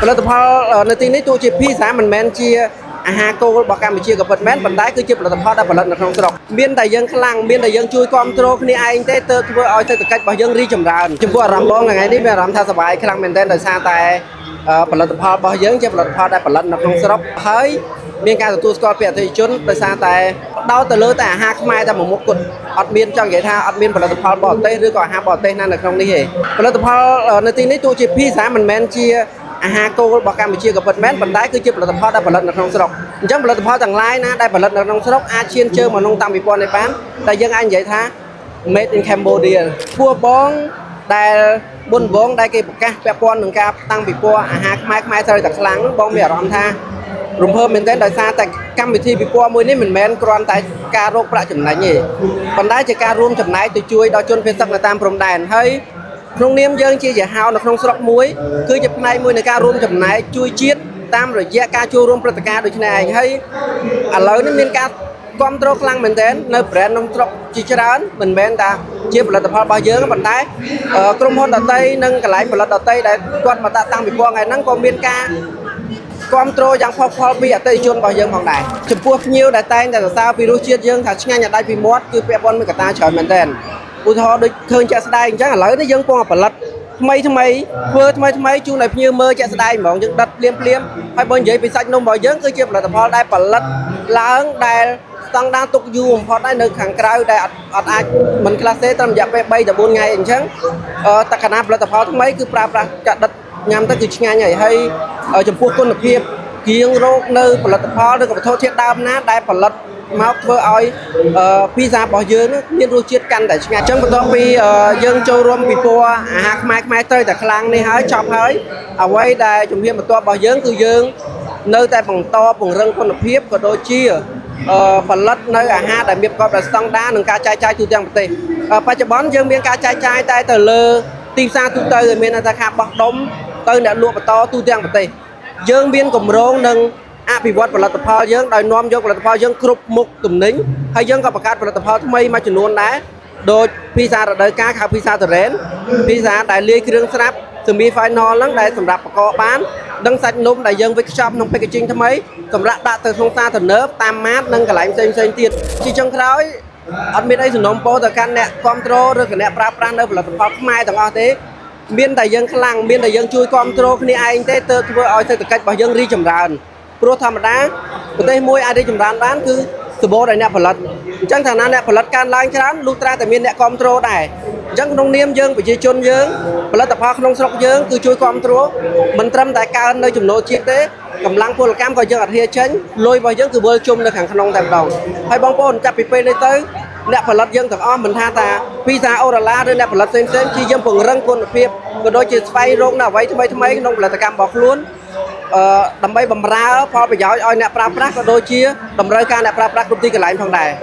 ផលិតផលនៅទីនេះទោះជាភីសាមិនមែនជាអាហារគោលរបស់កម្ពុជាក៏ពិតមែនប៉ុន្តែគឺជាផលិតផលដែលផលិតនៅក្នុងស្រុកមានតែយើងខ្លាំងមានតែយើងជួយគ្រប់គ្រងគ្នាឯងទេទើបធ្វើឲ្យសេដ្ឋកិច្ចរបស់យើងរីកចម្រើនចំពោះអារម្មណ៍បងថ្ងៃនេះមានអារម្មណ៍ថាសប្បាយខ្លាំងមែនទែនដោយសារតែផលិតផលរបស់យើងជាផលិតផលដែលផលិតនៅក្នុងស្រុកហើយមានការទទួលស្គាល់ពីអតិថិជនដោយសារតែផ្ដោតទៅលើតែអាហារខ្មែរតែមួយមុខគត់អត់មានចង់និយាយថាអត់មានផលិតផលបរទេសឬក៏អាហារបរទេសណានៅក្នុងនេះទេផលិតផលនៅទីនេះទោះជាភីសាមិនមែនជាអាហារគោលរបស់កម្ពុជាក៏ពិតមែនប៉ុន្តែគឺជាផលិតផលដែលផលិតនៅក្នុងស្រុកអញ្ចឹងផលិតផលទាំងឡាយណាដែលផលិតនៅក្នុងស្រុកអាចឈានជើងមកក្នុងតាំងពិព័រណ៍នេះបានតែយើងអាចនិយាយថា Made in Cambodia ពួកបងដែលមុនបងដែលគេប្រកាសពាក់ព័ន្ធនឹងការតាំងពិព័រណ៍អាហារខ្មែរខ្មែរត្រូវតែខ្លាំងបងមានអារម្មណ៍ថារំភើបមែនទែនដោយសារតែកម្មវិធីពិព័រណ៍មួយនេះមិនមែនគ្រាន់តែការរកប្រាក់ចំណេញទេប៉ុន្តែជាការរួមចំណែកទៅជួយដល់ជនភៀសសឹកនៅតាមព្រំដែនហើយក្នុងនាមយើងជាយហោនៅក្នុងស្រុកមួយគឺជាផ្នែកមួយនៃការរួមចំណែកជួយជាតិតាមរយៈការចូលរួមព្រឹត្តិការណ៍ដូចនេះឯងហើយឥឡូវនេះមានការគ្រប់គ្រងខ្លាំងមែនទែននៅ brand ក្នុងស្រុកជាច្រើនមិនមែនថាជាផលិតផលរបស់យើងប៉ុន្តែក្រុមហ៊ុនដតីនិងកន្លែងផលិតដតីដែលគាត់មកតាំងពិព័រណ៍ថ្ងៃហ្នឹងក៏មានការគ្រប់គ្រងយ៉ាងផុសផុលពីអតិថិជនរបស់យើងផងដែរចំពោះភ្ញៀវដែលតែងតែសរសើរពីរសជាតិយើងថាឆ្ងាញ់អត់ដាច់ពីមាត់គឺពាក់ព័ន្ធមួយកត្តាច្រើនមែនទែនឧទាហរណ៍ដូចឃើញជាក់ស្ដែងអញ្ចឹងឥឡូវនេះយើងកំពុងតែផលិតថ្មីថ្មីធ្វើថ្មីថ្មីជូនឲ្យភ្ញៀវមើលជាក់ស្ដែងហ្មងយើងដិតភ្លាមភ្លាមហើយបើនិយាយពីសាច់នំរបស់យើងគឺជាផលិតផលដែលផលិតឡើងដែលស្តង់ដារទុកយូរបំផុតហើយនៅខាងក្រៅដែលអត់អាចមិនខ្លះទេត្រឹមរយៈពេល3ទៅ4ថ្ងៃអញ្ចឹងអឺតកណាផលិតផលថ្មីគឺប្រើប្រាស់កាដិតញ៉ាំទៅគឺឆ្ងាញ់ហើយហើយចំពោះគុណភាពគៀងរោគនៅផលិតផលឬក៏វត្ថុធាតុដើមណាដែលផលិតមកធ្វើឲ្យភីសារបស់យើងមានរសជាតិកាន់តែឆ្ងាញ់អញ្ចឹងបន្ទាប់ពីយើងចូលរួមពិព័រណ៍អាហារខ្មែរខ្មែរត្រូវតែខ្លាំងនេះហើយចប់ហើយអ្វីដែលជំហានបន្ទាប់របស់យើងគឺយើងនៅតែបន្តពង្រឹងគុណភាពក៏ដូចជាផលិតនៅអាហារដែលមានប្រកបដោយស្តង់ដារនិងការចែកចាយទូទាំងប្រទេសបច្ចុប្បន្នយើងមានការចែកចាយតែទៅលើទីផ្សារទូទៅមានន័យថាការបោះដុំទៅអ្នកលក់បន្តទូទាំងប្រទេសយើងមានគម្រោងនឹងអភិវឌ្ឍផលិតផលយើងដោយនាំយកផលិតផលយើងគ្រប់មុខទំនិញហើយយើងក៏បង្កើតផលិតផលថ្មីមួយចំនួនដែរដូចភីសារដូវកាលហៅភីសាតរ៉េនភីសាដែលលាយគ្រឿងស្រាប់ semi final ហ្នឹងដែលសម្រាប់ប្រកបបាននិងសាច់នំដែលយើងវេចខ្ចប់ក្នុង packaging ថ្មីសម្រាប់ដាក់ទៅក្នុងផ្សារទំនើបតាមម៉ាតនិងកន្លែងផ្សេងផ្សេងទៀតជាចុងក្រោយអត់មានអីសំណូមពរទៅកាន់អ្នកគ្រប់គ្រងឬក៏អ្នកប្រើប្រាស់នៅផលិតផលខ្មែរទាំងអស់ទេមានតែយើងខ្លាំងមានតែយើងជួយគ្រប់គ្រងគ្នាឯងទេទើបធ្វើឲ្យសេដ្ឋកិច្ចរបស់យើងរីកចម្រើនព្រោះធម្មតាប្រទេសមួយអាចរីកចម្រើនបានគឺសម្បូរដោយអ្នកផលិតអញ្ចឹងឋានៈអ្នកផលិតកើនឡើងច្រើនលុះត្រាតែមានអ្នកគ្រប់គ្រងដែរអញ្ចឹងក្នុងនាមយើងប្រជាជនយើងផលិតផលក្នុងស្រុកយើងគឺជួយគ្រប់គ្រងមិនត្រឹមតែកើននៅចំណូលជាតិទេកម្លាំងពលកម្មក៏យើងអត់ហ៊ានចេញលុយរបស់យើងគឺវិលជុំនៅខាងក្នុងតែម្ដងហើយបងប្អូនចាប់ពីពេលនេះទៅអ្នកផលិតយើងទាំងអស់មិនថាតាភីសាអូរ៉ាឡាឬអ្នកផលិតផ្សេងៗជាយើងពង្រឹងគុណភាពក៏ដូចជាស្វែងរកនៅអ្វីថ្មីថ្មីក្នុងផលិតកម្មរបស់ខ្លួនដើម្បីបម្រើផលប្រយោជន៍ឲ្យអ្នកប្រើប្រាស់ក៏ដូចជាតម្រូវការអ្នកប្រើប្រាស់គ្រប់ទីកន្លែងផងដែរ។